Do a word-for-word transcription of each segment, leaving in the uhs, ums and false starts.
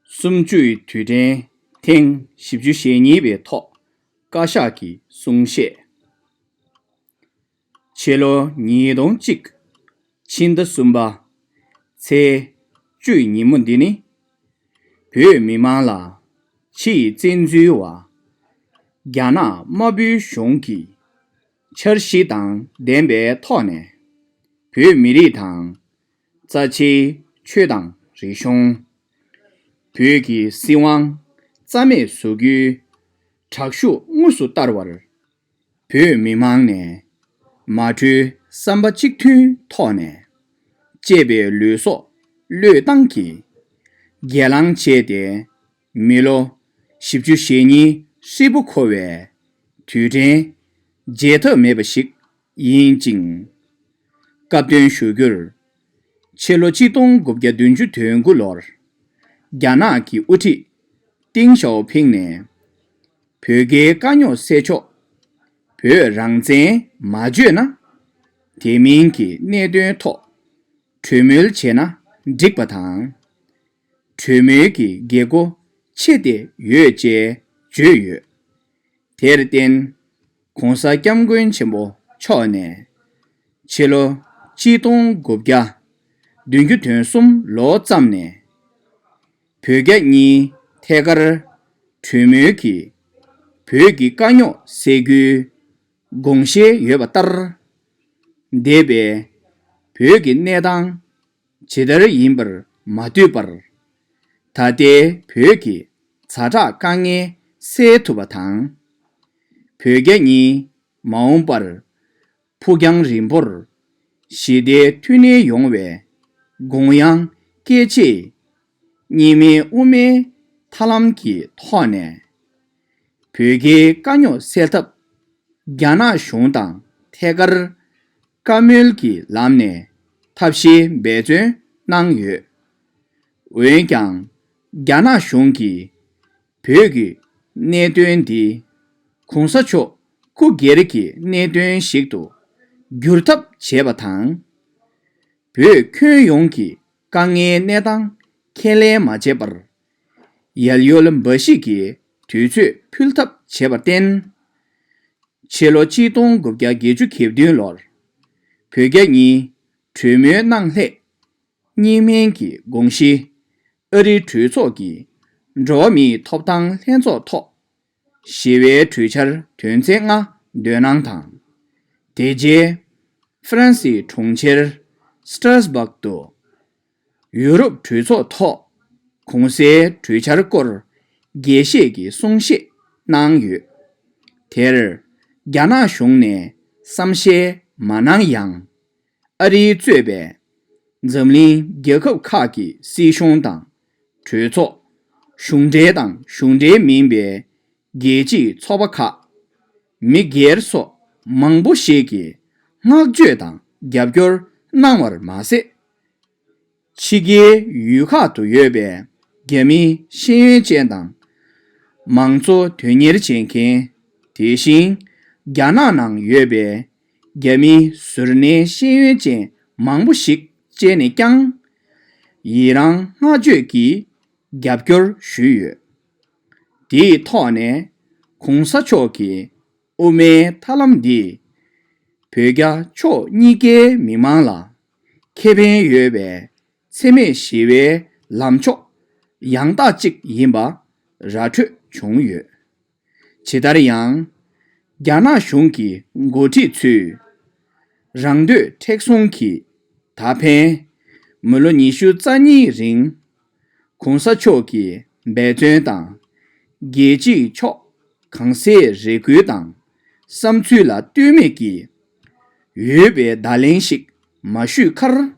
གསུམ་བཅུའི་དུས་དྲན་ཐེངས་བཞི་བཅུ་ཞེ་གཉིས་པའི་ཐོག་བཀའ་ཤག་གི་གསུང་བཤད། ཕྱི་ལོ་ཉིས་སྟོང་གཅིག་ཕྱི་ཟླ་གསུམ་པ་ཚེས་བཅུའི་ཉིན་མོ་འདི་ནི། བོད་མི་མང་ལ་ཕྱི་ཡི་བཙན་འཛུལ་བ་རྒྱ་ནག་དམར་པོའི་གཞུང་གིས་འཆར་གཞི་དང་ལྡན་པའི་ཐོག་ནས། བོད་མི་རིགས་དང་། རྩ་ཆེའི་ཆོས་དང་རིག་གཞུང་། བོད་ཀྱི་སྲིད་དབང་རྩ་མེད་བཟོ་རྒྱུའི་དྲག་ཤུགས་དངོས་སུ་བསྟར་བར། བོད་མི་མང་ནས་མ་གྲོས་བསམ་པ་གཅིག་མཐུན་ཐོག་ནས་གཅེས་པའི་ལུས་སྲོག་བློས་བཏང་གིས་སྒེར་ལངས་བྱས་ཏེ། མི་ལོ་བཞི་བཅུ་ཞེ་གཉིས་ཧྲིལ་པོ་འཁོར་བའི་དུས་དྲན་བརྗེད་ཐབས་མེད་པ་ཞིག་ཡིན་ཅིང་། སྐབས་དོན་ཞུ་རྒྱུར། ཕྱི་ལོ་གཅིག་སྟོང་དགུ་བརྒྱ་བདུན་ཅུ་དོན་དགུ་ལོར་རྒྱ་ནག་གི་དབུ་ཁྲིད་ཏེང་ཞའོ་ཕིང་ནས། བོད་རྒྱའི་དཀའ་རྙོག་སེལ་ཕྱོགས་བོད་རང་བཙན་མ་བརྗོད་ན། དེ་མིན་གྱི་གནད་དོན་ཐོག་གྲོས་མོལ་བྱས་ན་འགྲིག་པ་དང་། གྲོས་མོལ་གྱི་དགོས་མཁོ་ཆེ་སྟེ་ཡོད་ཅེས་བརྗོད་ཡོད། དེར་བརྟེན། ༸གོང་ས་༸སྐྱབས་མགོན་ཆེན་པོ་མཆོག་ནས་ཕྱི་ལོ་གཅིག་སྟོང་དགུ་བརྒྱ་བདུན་ཅུ་དོན་གསུམ་ལོ་ཙམ་ནས། བོད་རྒྱ་གཉིས་ཐད་ཀར་གྲོས་མོལ་གྱིས་བོད་ཀྱི་དཀའ་རྙོག་སེལ་རྒྱུའི་དགོངས་བཞེས་ཡོད་པ་ལྟར། འདས་པའི་བོད་ཀྱི་གནས་སྟངས་ཇི་ལྟར་ཡིན་པར་མ་ལྟོས་པར། ད་ལྟའི་བོད་ཀྱི་ཛ་དྲག་དཀའ་ངལ་སེལ་ཐུབ་པ་དང་། བོད་རྒྱ་གཉིས་མ་འོངས་པར་ཕུགས་རྒྱང་རིང་པོར་ཞི་བདེའི་མཐུན་གནས་ཡོང་བའི་དགོངས་ཡངས་བསྐྱེད་ཆེད། གཉིས་སྨན་དབུ་མའི་ཐབས་ལམ་གྱི་ཐོག་ནས། བོད་རྒྱའི་དཀའ་རྙོག་སེལ་ཐབས་རྒྱ་ནག་གཞུང་དང་ཐད་ཀར་བཀའ་མོལ་གྱི་ལམ་ནས་ཐབས་ཤེས་འབད་བརྩོན་གནང་ཡོད། འོན་ཀྱང་། རྒྱ་ནག་གཞུང་གིས་བོད་ཀྱི་གནད་དོན་འདི་༸གོང་ས་མཆོག་སྐུ་སྒེར་གྱི་གནད་དོན་ཞིག་ཏུ་བསྒྱུར་ཐབས་བྱས་པ་དང་། བོད་ཁྱོན་ཡོངས་ཀྱི་དཀའ་ངལ་གནས་སྟངས་ཁས་ལེན་མ་བྱས་པར། ཡལ་ཡོལ་འབའ་ཞིག་གི་དུས་ཚོད་ཕུལ་ཐབས་བྱས་པར་བརྟེན། ཕྱི་ལོ་གཅིག་སྟོང་དགུ་བརྒྱ་བརྒྱད་ཅུ་གྱ་བདུན་ལོར་བོད་རྒྱ་གཉིས་གྲོས་མོལ་གནང་སླད། གཉིས་སྨན་གྱི་དགོངས་གཞི་ཨ་རིའི་གྲོས་ཚོགས་ཀྱི་འགྲོ་བ་མིའི་ཐོབ་ཐང་ལྷན་ཚོགས་ཐོག་ཞི་བའི་གྲོས་འཆར་དོན་ཚན་ལྔ་འདོན་གནང་དང་། དེ་རྗེས་ཧྥ་རན་སིའི་གྲོང་ཁྱེར་སི་ཏྲ་སྦག་ཏུ་ཡུ་རོབ་གྲོས་ཚོགས་ཐོག་གོང་གསལ་གྲོས་འཆར་སྐོར་རྒྱས་བཤད་ཀྱི་གསུང་བཤད་གནང་ཡོད། དེར་རྒྱ་ནག་གཞུང་ནས་བསམ་ཤེས་མ་གནང་ཡང་། ཨ་རིའི་གཙོས་པའི་འཛམ་གླིང་རྒྱལ་ཁབ་ཁག་གི་སྲིད་གཞུང་དང་གྲོས་ཚོགས། གཞུང་འབྲེལ་དང་གཞུང་འབྲེལ་མིན་པའི་རྒྱལ་སྤྱིའི་ཚོགས་པ་ཁག་མི་སྒེར་སོགས་མང་པོ་ཞིག་གིས་བསྔགས་བརྗོད་དང་རྒྱབ་སྐྱོར་གནང་བར་མ་ཟད། ཕྱི་རྒྱལ་ཡུལ་ཁག་ཏུ་ཡོད་པའི་རྒྱ་མིའི་ཤེས་ཡོན་ཅན་དང་། མང་གཙོ་དོན་གཉེར་བྱེད་མཁན། དེ་བཞིན་རྒྱ་ནག་ནང་ཡོད་པའི་རྒྱ་མིའི་གཟུར་གནས་ཤེས་ཡོན་ཅན་མང་པོ་ཞིག་བཅས་ནས་ཀྱང་ཡི་རང་བསྔགས་བརྗོད་ཀྱིས་རྒྱབ་སྐྱོར་ཞུས་ཡོད། དེའི་ཐོག་ནས་གོང་ས་མཆོག་གིས་དབུ་མའི་ཐབས་ལམ་འདིས་བོད་རྒྱ་ཕྱོགས་གཉིས་ཀའི་མི་མང་ལ་ཁེ་ཕན་ཡོད་པའི་འཚེ་མེད་ཞི་བའི་ལམ་ཕྱོགས་ཡང་དག་ཅིག་ཡིན་པ་ར་འཕྲོད་བྱུང་ཡོད། ཇི་ལྟར་ཡང་། རྒྱ་ནག་གཞུང་གི་འགོ་ཁྲིད་ཚོས་རང་འདོད་མཁྲེགས་བཟུང་གིས་ད་ཕན་མི་ལོ་ཉི་ཤུ་རྩ་གཉིས་རིང་གོང་ས་མཆོག་གི་འབད་བརྩོན་དང་། རྒྱལ་སྤྱིའི་ཕྱོགས་གང་སའི་རེ་སྐུལ་དང་བསམ་ཚུལ་ལ་ལྟོས་མེད་ཀྱིས་འོས་པའི་བརྡ་ལན་ཞིག་མ་ཞུས་ཁར།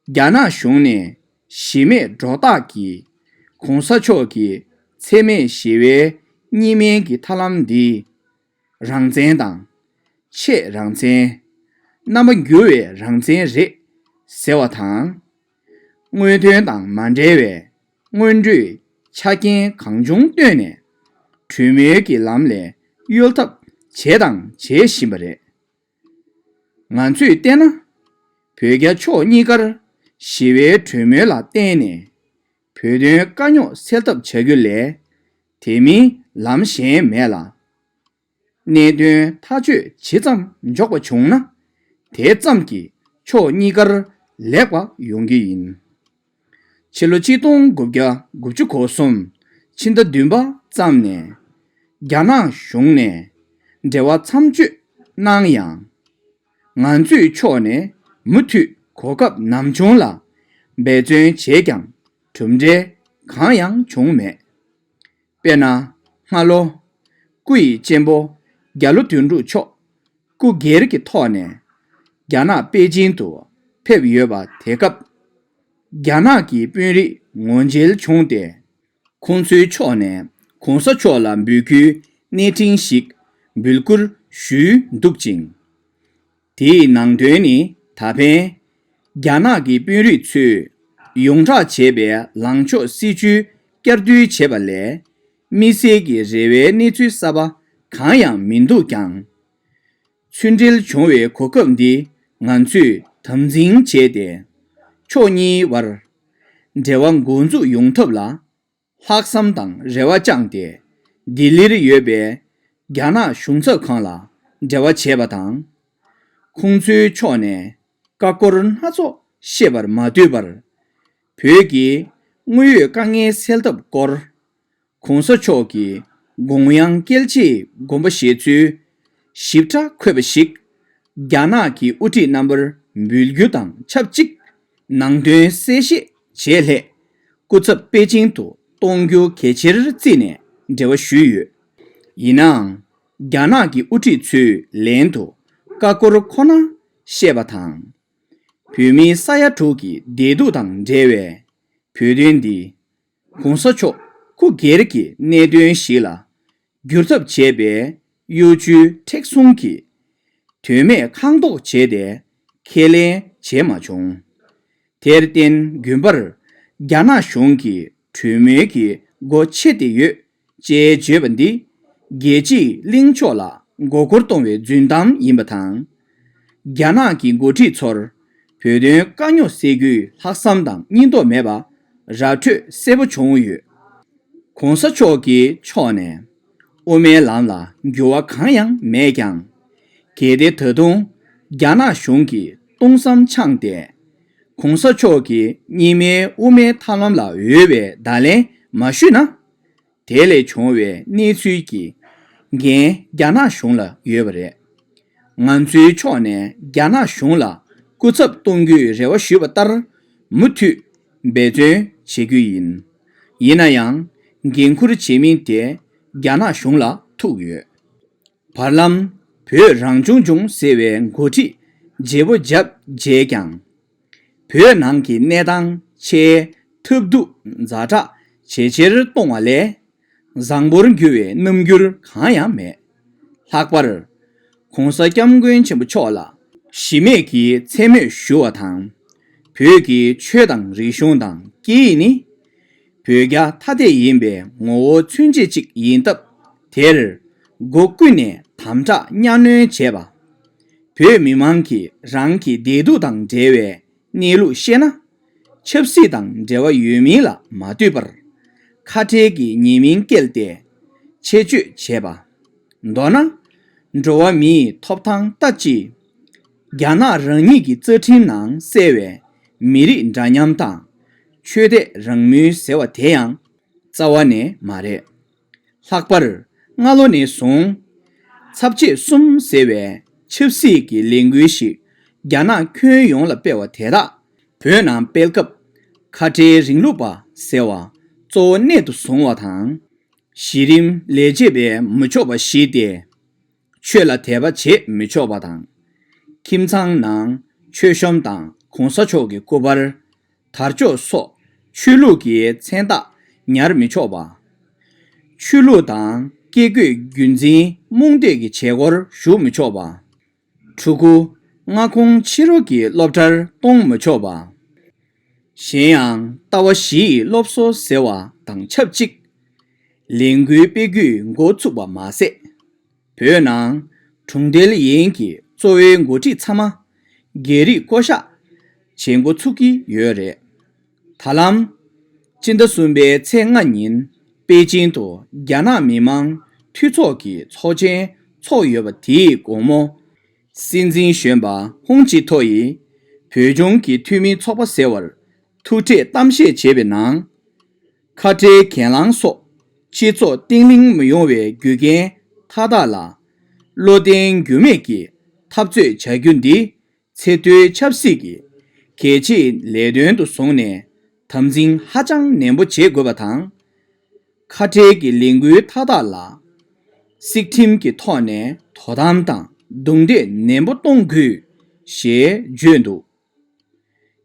རྒྱ་ནག་གཞུང་ནས་གཞི་མེད་སྒྲོ་བཏགས་ཀྱིས་གོང་ས་མཆོག་གི་འཚེ་མེད་ཞི་བའི་གཉིས་སྨན་གྱི་ཐབས་ལམ་འདི་རང་བཙན་དང་། ཆེས་རང་བཙན། རྣམ་པ་འགྱུར་བའི་རང་བཙན་རེད་ཟེར་བ་དང་། དངོས་དོན་དང་མ་འབྲེལ་བའི་སྔོན་འགྲོའི་ཆ་རྐྱེན་གང་བྱུང་བཏོན་ནས་གྲོས་མོལ་གྱི་ལམ་ལས་གཡོལ་ཐབས་བྱས་དང་བྱེད་བཞིན་པ་རེད། ང་ཚོས་བལྟས་ན། བོད་རྒྱ་ཕྱོགས་གཉིས་ཀར་ཞི་བའི་གྲོས་མོལ་ལ་བརྟེན་ནས། བོད་དོན་དཀའ་རྙོག་སེལ་ཐབས་བྱ་རྒྱུ་ལས། དེ་མིན་ལམ་གཞན་མེད་ལ། གནད་དོན་ཐག་གཅོད་ཇི་ཙམ་མགྱོགས་པ་བྱུང་ན། དེ་ཙམ་གྱིས་ཕྱོགས་གཉིས་ཀར་ལེགས་པ་ཡོང་གི་ཡིན། ཕྱི་ལོ་ཆིག་སྟོང་དགུ་བརྒྱ་དགུ་བཅུ་གོ་གསུམ་ཕྱི་ཟླ་བདུན་པ་ཙམ་ནས། རྒྱ་ནག་གཞུང་ནས་འབྲེལ་བ་མཚམས་གཅོད་གནང་ཡང་། ང་ཚོའི་ཕྱོགས་ནས་མུ་མཐུད་གོ་སྐབས་ནམ་བྱུང་ལ་འབད་བརྩོན་བྱས་ཀྱང་གྲུབ་འབྲས་གང་ཡང་བྱུང་མེད། དཔེར་ན། སྔ་ལོ། སྐུ་ཡི་གཅེན་པོ་རྒྱ་ལོ་དོན་གྲུབ་མཆོག་སྐུ་སྒེར་གྱི་ཐོག་ནས་རྒྱ་ནག་པེ་ཅིང་དུ་ཕེབས་ཡོད་པ་དེ་སྐབས། རྒྱ་ནག་གི་དཔོན་རིགས་ངོ་མཇལ་བྱུང་སྟེ། ཁོང་ཚོའི་ཕྱོགས་ནས་གོང་ས་མཆོག་ལ་འབོད་སྐུལ་གནས་འཕྲིན་ཞིག་འབོད་སྐུལ་ཞུས་འདུག་ཅིང་། དེའི་ནང་དོན་ནི། ད་ཕན། རྒྱ་ནག་གི་དཔོན་རིགས་ཚོས་ཡོངས་བསྒྲགས་བྱས་པའི་ལངས་ཕྱོགས་སྲིད་བྱུས་བསྐྱར་ཟློས་བྱས་པ་ལས། དམིགས་བསལ་གྱི་རེ་བའི་གནས་ཚུལ་གསར་པ་གང་ཡང་མི་འདུག་ཀྱང་། ཚུར་འབྲེལ་བྱུང་བའི་གོ་སྐབས་འདི་ང་ཚོས་དམ་འཛིན་བྱས་ཏེ། ཕྱོགས་གཉིས་བར་འབྲེལ་བ་འགོ་འཛུགས་ཡོང་ཐབས་ལ་ལྷག་བསམ་དང་རེ་བ་བཅངས་ཏེ། ལྡི་ལིར་ཡོད་པའི་རྒྱ་ནག་གཞུང་ཚབ་ཁང་ལ་འབྲེལ་བ་བྱས་པ་དང་། ཁོང་ཚོའི་ཕྱོགས་ནས་ཀ་ཀོར་སྣ་ཚོགས་བཤད་པར་མ་ལྟོས་པར། བོད་ཀྱི་དངོས་ཡོད་དཀའ་ངལ་སེལ་ཐབས་སྐོར། གོང་ས་མཆོག་གི་དགོངས་ཡངས་སྐྱེལ་ཆེའི་དགོངས་པ་བཞེས་ཚུལ་ཞིབ་ཕྲ་འཁོད་པ་ཞིག་རྒྱ་ནག་གི་དབུ་ཁྲིད་རྣམ་པར་འབུལ་རྒྱུ་དང་ཆབས་ཅིག་ནང་དོན་གསལ་བཤད་བྱེད་སླད། སྐུ་ཚབ་པེ་ཅིང་དུ་གཏོང་རྒྱུ་གལ་ཆེར་བརྩིས་ནས་འབྲེལ་བ་ཞུས་ཡོད། ཡིན་ནའང་། རྒྱ་ནག་གི་དབུ་ཁྲིད་ཚོས་ལན་དུ་ཀ་ཀོར་ཁོ་ན་བཤད་པ་དང་། བོད་མིའི་ས་ཡ་དྲུག་གི་བདེ་སྡུག་དང་འབྲེལ་བའི་བོད་དོན་འདི། གོང་ས་མཆོག་སྐུ་སྒེར་གྱི་གནད་དོན་ཞིག་ལ་བསྒྱུར་ཐབས་བྱས་པའི་གཡོ་ཇུས་མཁྲེགས་བཟུང་གིས། དོན་མེད་ཁག་འདོགས་བྱས་ཏེ་ཁས་ལེན་བྱས་མ་བྱུང་། དེར་བརྟེན་དགོན་པར་རྒྱ་ནག་གཞུང་གིས་གྲོས་མོལ་གྱི་སྒོ་ཕྱེ་བསྡད་ཡོད་ཅེས་བརྗོད་པ་འདི། རྒྱལ་སྤྱིའི་གླེང་ཕྱོགས་ལ་མགོ་སྐོར་གཏོང་བའི་རྫུན་གཏམ་ཡིན་པ་དང་། རྒྱ་ནག་གི་འགོ་ཁྲིད་ཚོར་བོད་དོན་དཀའ་རྙོག་སེལ་རྒྱུའི་ལྷག་བསམ་དང་སྙིང་སྟོབས་མེད་པ་ར་འཕྲོད་གསལ་པོ་བྱུང་ཡོད། གོང་ས་མཆོག་གི་ཕྱོགས་ནས་དབུ་མའི་ལམ་ལ་འགྱུར་བ་གང་ཡང་མེད་ཀྱང་། གལ་ཏེ་ད་དུང་རྒྱ་ནག་གཞུང་གིས་སྟོང་བསམ་འཆང་སྟེ། གོང་ས་མཆོག་གིས་རྙིང་མའི་དབུ་མའི་ཐབས་ལམ་ལ་འོས་པའི་བརྡ་ལན་མ་ཞུས་ན། དེ་ལས་བྱུང་བའི་གནས་ཚུལ་གྱི་འགན་རྒྱ་ནག་གཞུང་ལ་ཡོད་པ་རེད། ང་ཚོའི་ཕྱོགས་ནས་རྒྱ་ནག་གཞུང་ལ་སྐུ་ཚབ་གཏོང་རྒྱུའི་རེ་བ་ཞུས་པ་ལྟར་མུ་མཐུད་འབད་བརྩོན་བྱེད་རྒྱུ་ཡིན། ཡིན་ན་ཡང་། འགན་འཁུར་བྱེད་མིན་དེ་རྒྱ་ནག་གཞུང་ལ་ཐུག་ཡོད། བར་ལམ། བོད་རང་སྐྱོང་ལྗོངས་ཟེར་བའི་འགོ་ཁྲིད་བརྗེ་པོ་བརྒྱབ་རྗེས་ཀྱང་། བོད་ནང་གི་གནས་སྟངས་ཆེས་ཐབས་སྡུག་ཛ་དྲག་ཇེ་ཆེར་གཏོང་བ་ལས། བཟང་པོར་འགྱུར་བའི་རྣམ་འགྱུར་གང་ཡང་མེད། ལྷག་པར། གོང་ས་སྐྱབས་མགོན་ཆེན་པོ་མཆོག་ལ་གཞི་མེད་ཀྱི་མཚན་སྨོད་ཞུ་བ་དང་། བོད་ཀྱི་ཆོས་དང་རིག་གཞུང་དང་སྐད་ཡིག་ནི། བོད་རྒྱ་ཐ་དད་ཡིན་པའི་ངོ་བོ་མཚོན་བྱེད་ཅིག་ཡིན་སྟབས། དེར་སྒོ་ཀུན་ནས་དམ་དྲག་གཉའ་གནོན་བྱས་པ། བོད་མི་མང་གིས་རང་གི་བདེ་སྡུག་དང་འབྲེལ་བའི་གནས་ལུགས་ཤེས་ན། ཆབ་སྲིད་དང་འབྲེལ་བ་ཡོད་མིན་ལ་མ་ལྟོས་པར། ཁ་བྲལ་གྱི་ཉེས་མིང་བཀལ་ཏེ་ཆེད་སྤྱོད་བྱས་པ། མདོར་ན། འགྲོ་བ་མིའི་ཐོབ་ཐང་ལྟ་ཅི། རྒྱ་ནག་རང་ཉིད་ཀྱི་རྩ་ཁྲིམས་ནང་གསལ་བའི་མི་རིགས་འདྲ་མཉམ་དང་། ཆོས་དད་རང་མོས་ཟེར་བ་དེ་ཡང་རྩ་བ་ནས་མ་རེད། ལྷག་པར་སྔ་ལོ་ནས་བཟུང་། ཚབ་བྱེད་གསུམ་ཟེར་བའི་ཆབ་སྲིད་ཀྱི་ལས་འགུལ་ཞིག་རྒྱ་ནག་ཁྱོན་ཡོངས་ལ་སྤེལ་བ་དེ་དག་བོད་ནང་སྤེལ་སྐབས། ཁ་བྲལ་རིང་ལུགས་པ་ཟེར་བ་གཙོ་བོ་གནད་དུ་བཟུང་བ་དང་། གཞི་རིམ་ལས་བྱེད་པས་མི་ཆོག་པ་ཞིག་སྟེ། ཆོས་ལ་དད་པ་བྱེད་མི་ཆོག་པ་དང་། ཁྱིམ་ཚང་ནང་མཆོད་གཤོམ་དང་གོང་ས་མཆོག་གི་སྐུ་པར། དར་ལྕོག་སོགས་ཆོས་ལུགས་ཀྱི་མཚན་རྟགས་ཉར་མི་ཆོག་པ། ཆོས་ལུགས་དང་སྐད་དགོད་རྒྱུན་འཛིན་རྨོངས་དད་ཀྱི་བྱེད་སྒོར་ཞུགས་མི་ཆོག་པ། ཕྲུ་གུ་མངའ་ཁོངས་ཕྱི་རོལ་གྱི་སློབ་གྲྭར་གཏོང་མི་ཆོག་པ། གཞན་ཡང་ལྟ་བ་བཞི་ཡི་སློབ་གསོ་ཟེར་བ་དང་ཆབས་ཅིག་ལས་འགུལ་སྤེལ་རྒྱུས་འགོ་ཚུགས་པ་མ་ཟད། བོད་ནང་གྲོང་རྡལ་ཡན་གྱི་གཙོ་བོའི་འགོ་ཁྲིད་ཚང་མ་སྒེར་རིགས་བསྐོ་གཞག་བྱེད་འགོ་ཚུགས་ཀྱི་ཡོད་རེད། ད་ལམ། སྤྱི་ཟླ་གསུམ་པའི་ཚེས་ལྔ་ཉིན་པེ་ཅིང་དུ་རྒྱ་ནག་མི་དམངས་འཐུས་ཚོགས་ཀྱི་ཚོགས་ཆེན་འཚོགས་ཡོད་པ་དེའི་དགོང་མོ། སྲིད་འཛིན་གཞོན་པ་ཧུང་ཅི་ཐོ་ཡིས་བོད་ལྗོངས་ཀྱི་འཐུས་མི་ཚོགས་པ་ཟེར་བར་ཐུག་འཕྲད་གཏམ་བཤད་བྱས་པའི་ནང་། ཁ་བྲལ་གྱེན་ལངས་སོགས་སྤྱི་ཚོགས་བརྟན་ལྷིང་མི་ཡོང་བའི་རྒྱུ་རྐྱེན་མཐའ་དག་ལ་བློ་བརྟན་འགྱུར་མེད་ཀྱི་འཐབ་རྩོད་བྱ་རྒྱུ་འདི་ཚེ་མཐོའི་ཆབ་སྲིད་ཀྱི་གལ་ཆེའི་ལས་དོན་དུ་བཟུང་ནས་དམ་འཛིན་ཧ་ཅང་ནན་པོ་བྱེད་དགོས་པ་དང་། ཁ་བྲལ་གྱི་ལས་འགུལ་མཐའ་དག་ལ་སྲིད་ཁྲིམས་ཀྱི་ཐོག་ནས་དོ་དམ་དང་རྡུང་རྡེག་ནན་པོ་གཏོང་དགོས་ཞེས་བརྗོད་འདུག་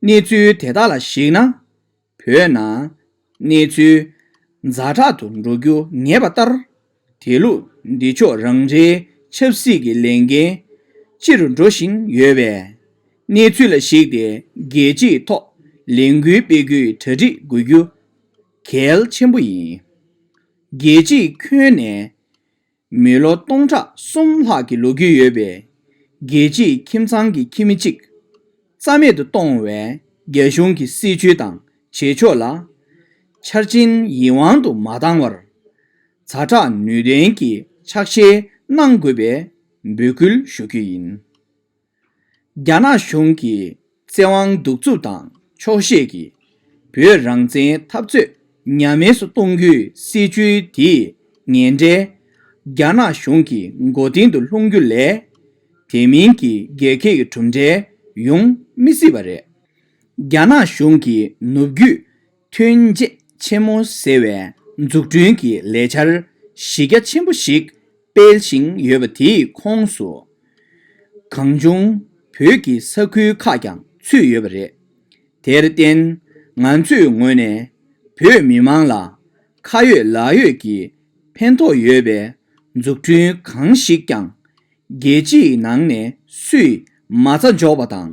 གནས་ཚུལ་དེ་དག་ལ་གཞིགས་ན། བོད་ནང་གནས་ཚུལ་ཛ་དྲག་ཏུ་འགྲོ་རྒྱུ་ངེས་པ་ལྟར། དེ་ལུགས་འདི་ཕྱོགས་རང་རེའི་ཆབ་སྲིད་ཀྱི་ལས་འགན་ལྕི་རུ་འགྲོ་བཞིན་ཡོད་པས། གནས་ཚུལ་ལ་གཞིགས་ཏེ་རྒྱལ་སྤྱིའི་ཐོག་ལས་འགུལ་སྤེལ་རྒྱུའི་གྲ་སྒྲིག་དགོས་རྒྱུ་གལ་ཆེན་པོ་ཡིན། རྒྱལ་སྤྱིའི་ཁྱོན་ནས་མི་ལོ་སྟོང་ཕྲག་གསུམ་ལྷག་གི་ལོ་རྒྱུས་ཡོད་པའི་རྒྱལ་སྤྱིའི་ཁྱིམ་ཚང་གི་ཁྱིམ་མི་གཅིག་རྩ་མེད་དུ་གཏོང་བའི་རྒྱ་གཞུང་གི་སྲིད་བྱུས་དང་བྱེད་ཕྱོགས་ལ་འཆར་ཅན་ཡིད་དབང་དུ་མ་བཏང་བར། ཛ་དྲག་ནུས་ལྡན་གྱི་ཕྱག་བཞེས་གནང་དགོས་པའི་འབོད་སྐུལ་ཞུ་རྒྱུ་ཡིན། རྒྱ་ནག་གཞུང་གིས་བཙན་དབང་གདུག་རྩུབ་དང་འཁྱོག་བཤད་ཀྱིས་བོད་རང་བཙན་འཐབ་རྩོད་ཉམས་དམས་སུ་གཏོང་རྒྱུའི་སྲིད་བྱུས་དེས་ངན་འབྲས་རྒྱ་ནག་གཞུང་གི་མགོ་རྟིང་དུ་ལྷུང་རྒྱུ་ལས། དེ་མིན་གྱི་རྒྱལ་ཁབ་ཀྱི་གྲུབ་འབྲས་ཡོང་མི་སྲིད་པ་རེད། རྒྱ་ནག་གཞུང་གིས་ནུབ་རྒྱུད་ཐོན་འབྱེད་ཆེན་མོ་ཟེར་བའི་འཛུགས་སྐྲུན་གྱི་ལས་འཆར་གཞི་རྒྱ་ཆེན་པོ་ཞིག་སྤེལ་བཞིན་ཡོད་པ་དེའི་ཁོངས་སུ། གང་བྱུང་བོད་ཀྱི་ས་ཁུལ་ཁག་ཀྱང་ཚུད་ཡོད་པ་རེད། དེར་བརྟེན། ང་ཚོའི་ངོས་ནས་བོད་མི་མང་ལ་ཁ་ཡོད་ལག་ཡོད་ཀྱི་ཕན་ཐོགས་ཡོད་པའི་འཛུགས་སྐྲུན་གང་ཞིག་ཀྱང་རྒྱལ་སྤྱིའི་ནང་ནས་སུས་མ་རྩ་འཇོག་པ་དང་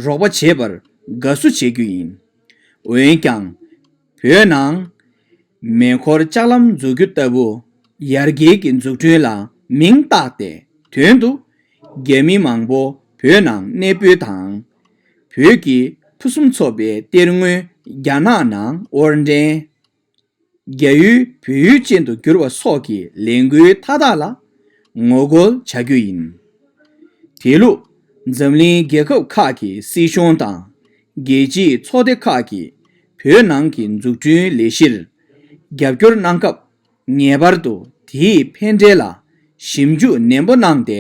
རོགས་པ་བྱེད་པར་དགའ་བསུ་བྱེད་རྒྱུ་ཡིན། འོན་ཀྱང་། བོད་ནང་མེ་འཁོར་ལྕགས་ལམ་འཛུགས་རྒྱུ་ལྟ་བུ་ཡར་རྒྱས་ཀྱི་འཛུགས་སྐྲུན་ལ་མིང་བཏགས་ཏེ་དོན་དུ་རྒྱ་མི་མང་པོ་བོད་ནང་གནས་སྤོས་དང་། བོད་ཀྱི་ཕུན་སུམ་ཚོགས་པའི་གཏེར་དངོས་རྒྱ་ནག་ནང་དབོར་འདྲེན། རྒྱ་ཡུལ་བོད་ཡུལ་ཅན་དུ་བསྒྱུར་བ་སོགས་ཀྱི་ལས་འགུལ་མཐའ་དག་ལ་ངོ་རྒོལ་བྱ་རྒྱུ་ཡིན། དེ་ལུགས་འཛམ་གླིང་རྒྱལ་ཁབ་ཁག་གི་སྲིད་གཞུང་དང་རྒྱལ་སྤྱིའི་ཚོགས་སྡེ་ཁག་གིས་བོད་ནང་གི་འཛུགས་སྐྲུན་ལས་གཞིར་རྒྱབ་སྐྱོར་གནང་སྐབས་ངེས་པར་དུ་དེའི་ཕན་འབྲས་ལ་ཞིབ་འཇུག་ནན་པོ་གནང་སྟེ་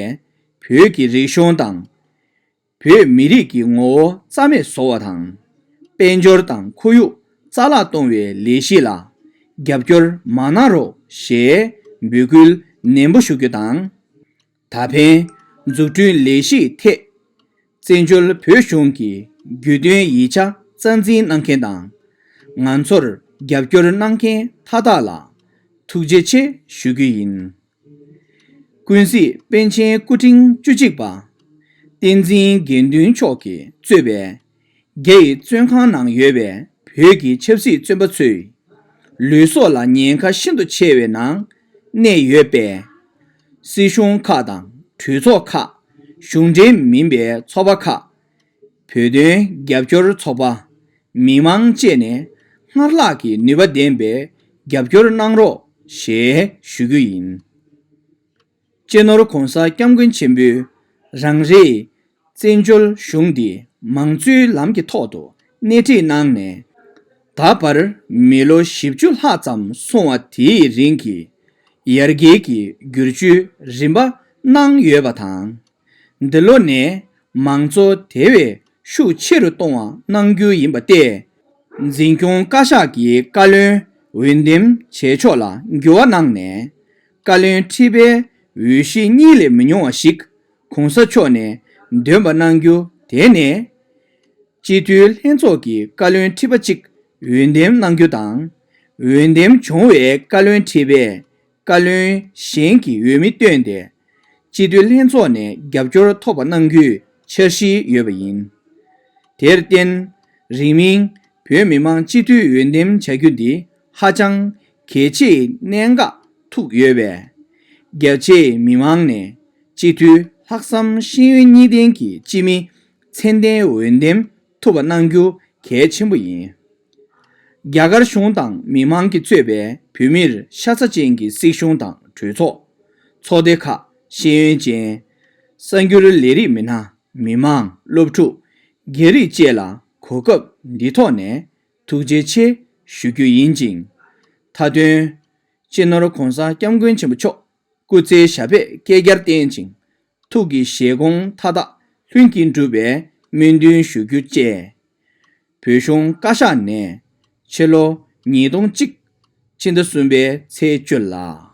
བོད་ཀྱི་རིག་གཞུང་དང་། བོད་མི་རིགས་ཀྱི་ངོ་བོ་རྩ་མེད་བཟོ་བ་དང་། དཔལ་འབྱོར་དང་ཁོར་ཡུག་རྩ་བརླག་གཏོང་བའི་ལས་གཞི་ལ་རྒྱབ་སྐྱོར་མ་གནང་རོགས་ཞེས་འབོད་སྐུལ་ནན་པོ་ཞུ་རྒྱུ་དང་། ད་ཕན་འཛུགས་སྐྲུན་ལས་གཞིའི་ཐད་བཙན་བྱོལ་བོད་གཞུང་གི་རྒྱུས་སྟོན་ཡིག་ཆ་རྩ་འཛིན་གནང་མཁན་དང་། ང་ཚོར་རྒྱབ་སྐྱོར་གནང་མཁན་མཐའ་དག་ལ་ཐུགས་རྗེ་ཆེ་ཞུ་རྒྱུ་ཡིན། ཀུན་གཟིགས་པཎ་ཆེན་སྐུ་ཕྲེང་བཅུ་གཅིག་པ། བསྟན་འཛིན་དགེ་འདུན་མཆོག་གིས་གཙོས་པའི་རྒྱ་ཡི་བཙོན་ཁང་ནང་ཡོད་པའི་བོད་ཀྱི་ཆབ་སྲིད་བཙོན་པ་ཚོས་ལུས་སྲོག་ལ་ཉེན་ཁ་ཤིན་ཏུ་ཆེ་བའི་ནང་གནས་ཡོད་པས། སྲིད་གཞུང་ཁག་དང་གྲོས་ཚོགས་ཁག་གཞུང་འབྲེལ་མིན་པའི་ཚོགས་པ་ཁག་བོད་དོན་རྒྱབ་སྐྱོར་ཚོགས་པ། མི་མང་བཅས་ནས་སྔར་ལྷག་གི་ནུས་པ་ལྡན་པའི་རྒྱབ་སྐྱོར་གནང་རོགས་ཞེས་ཞུ་རྒྱུ་ཡིན། སྤྱི་ནོར་༸གོང་ས་༸སྐྱབས་མགོན་ཆེན་པོས་རང་རེའི་བཙན་བྱོལ་གཞུང་འདི་མང་གཙོའི་ལམ་གྱི་ཐོག་ཏུ་སྣེ་ཁྲིད་གནང་ནས། ད་བར་མི་ལོ་བཞི་བཅུ་ལྷག་ཙམ་སོང་བ་དེའི་རིང་གི་ཡར་རྒྱས་ཀྱི་བསྒྱུར་བཅོས་རིམ་པ་གནང་ཡོད་པ་དང་། འདི་ལོ་ནས་མང་གཙོ་དེ་བས་ཤུགས་ཆེ་རུ་གཏོང་བ་གནང་རྒྱུ་ཡིན་པ་སྟེ། འཛིན་སྐྱོང་བཀའ་ཤག་གིས་བཀའ་བློན་འོས་འདེམས་བྱེད་ཕྱོགས་ལ་འགྱུར་བ་གནང་ནས། བཀའ་བློན་ཁྲི་པའི་འོས་གཞི་གཉིས་ལས་མི་ཉུང་བ་ཞིག་གོང་ས་མཆོག་ནས་འདོན་པ་གནང་རྒྱུ་དེ་ནས། སྤྱི་འཐུས་ལྷན་ཚོགས་ཀྱི་བཀའ་བློན་ཁྲི་པ་གཅིག་འོས་འདེམས་གནང་རྒྱུ་དང་། འོས་འདེམས་བྱུང་བའི་བཀའ་བློན་ཁྲི་པས་བཀའ་བློན་གཞན་གྱི་འོས་མི་བཏོན་ཏེ། སྤྱི་འཐུས་ལྷན་ཚོགས་ནས་རྒྱབ་སྐྱོར་ཐོབ་པ་གནང་རྒྱུའི་འཆར་གཞི་ཡོད་པ་ཡིན། དེར་བརྟེན། རིང་མིན་བོད་མི་མང་སྤྱི་འཐུས་འོས་འདེམས་བྱ་རྒྱུ་འདི་ཧ་ཅང་གལ་ཆེའི་གནད་འགག་ཐུག་ཡོད་པས། རྒྱ་ཆེའི་མི་མང་ནས་སྤྱི་འཐུས་ལྷག་བསམ་ཤེས་ཡོན་གཉིས་ལྡན་གྱི་སྤྱི་མི་མཚན་ལྡན་འོས་འདེམས་ཐུབ་པ་གནང་རྒྱུ་གལ་ཆེན་པོ་ཡིན། རྒྱ་གར་གཞུང་དང་མི་མང་གིས་གཙོས་པའི་བོད་མིར་ཤ་ཚ་ཅན་གྱི་སྲིད་གཞུང་དང་གྲོས་ཚོགས། ཚོགས་སྡེ་ཁག་ཤེས་ཡོན་ཅན། གསར་འགྱུར་ལས་རིགས་མི་སྣ། མི་མང་། སློབ་ཕྲུག་སྒེར་རིགས་བཅས་ལ་གོ་སྐབས་འདིའི་ཐོག་ནས་ཐུགས་རྗེ་ཆེ་ཞུ་རྒྱུ་ཡིན་ཅིང་། མཐའ་དོན། སྤྱི་ནོར་༧གོང་ས་༧སྐྱབས་མགོན་ཆེན་པོ་མཆོག་སྐུ་ཚེ་ཞབས་པད་བསྐལ་བརྒྱར་བརྟན་ཅིང་། ཐུགས་ཀྱི་བཞེད་དགོངས་མཐའ་དག་ལྷུན་གྱིས་འགྲུབ་པའི་སྨོན་འདུན་ཞུ་རྒྱུ་བཅས། བོད་གཞུང་བཀའ་ཤག་ནས་ཕྱི་ལོ་ཉིས་སྟོང་གཅིག་ཕྱི་ཟླ་གསུམ་པའི་ཚེས་བཅུ་ལ།